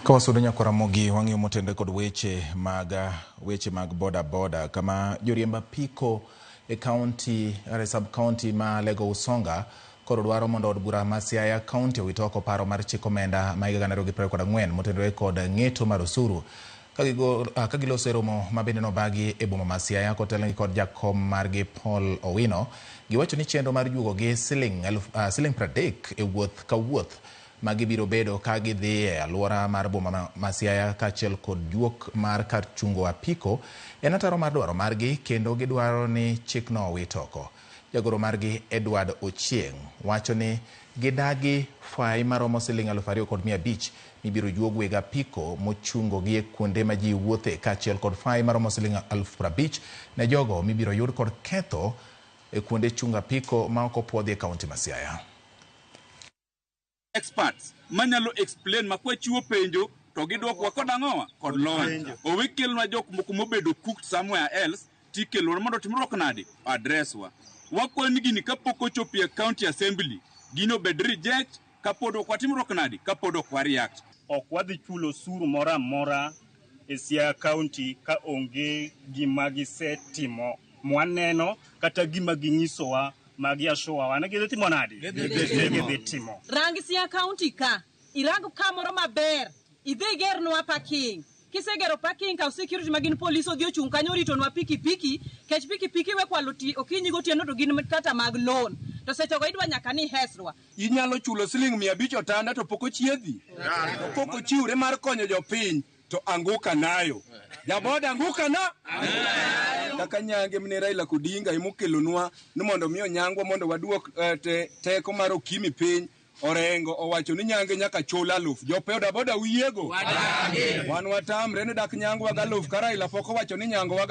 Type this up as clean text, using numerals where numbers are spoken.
Ka wasudo nyakwa Ramogi, wang'iyo motenore kod weche mag boda boda, kama joriemb apiko e kaunti e sub county ma Alego Usonga koro dwaro mondo od bura ma Siaya County owit oko paro mar chik omenda ma higa 2024 motenore kod ng'eto mar osuru. Ka giloso e romo ma bende nobagi e boma ma Siaya kotelnegi kod jakom margi Paul Owino, giwacho ni chenro mar juogo gi siling 30 e wuoth ka wuoth ma gibiro bedo ka gidhi e alwora mar boma ma Siaya kaachiel kod juok mar kar chungo apiko en ataro mar dwaro margi, kendo gidwaro ni chikno owit oko. Jagoro margi Edward Ochieng wacho ni gidagi fai maromo siling 2,500 mibiro juog weg apiko mochungo gi e kuonde ma ji wuothe, kaachiel kod fai maromo siling 50,000 ne jogo mibiro yud kod ketho e kuonde chungo apiko ma ok opuodhi e kaunti ma Siaya. Experts manyalo explain ma kwachiwo penjo to gidwokwa kod ang'owa kod lony. Owe kelnwa jok moko mobedo cooked somewhere else tikelonwa mondo timruok nade address wa. Wakwayo ni gini kapok ochopo e county assembly, gino bed reject kapod ok watimruok nade, kapod ok wa react. Ok wadhi chulo osuru moro amora e Siaya County ka onge gima gisetimo mwaneno kata gima ginyisowa ma giassurewa ni gidhi timo nade, gidhi timo. Rang Siaya County ka, irang kamoro maber, idhi igernwa parking. Kisegero parking, kaw security ma gin polis odhi ochung' kanyo oritonwa pikipiki, kech pikipiki we kwalo ti okinyi gotieno to gin kata mag loan. To sechego idwa nyaka ni hesrwa. Inyalo chulo siling 500 otanda to pok ochiedhi, to pok ochiwre mar konyo jopiny, to anguka nayo jaboda, anguka na kaka nyange mne Raila Odinga emokelonwa ni mondo mi onyangwa mondo waduok teko mar okimi piny. Orengo owacho ni nyange nyaka chul 1,000. Joboda boda, uyiego? Wan watamre ni dak nyangwa gi 1,000 ka Raila pok owacho ni nyangowa.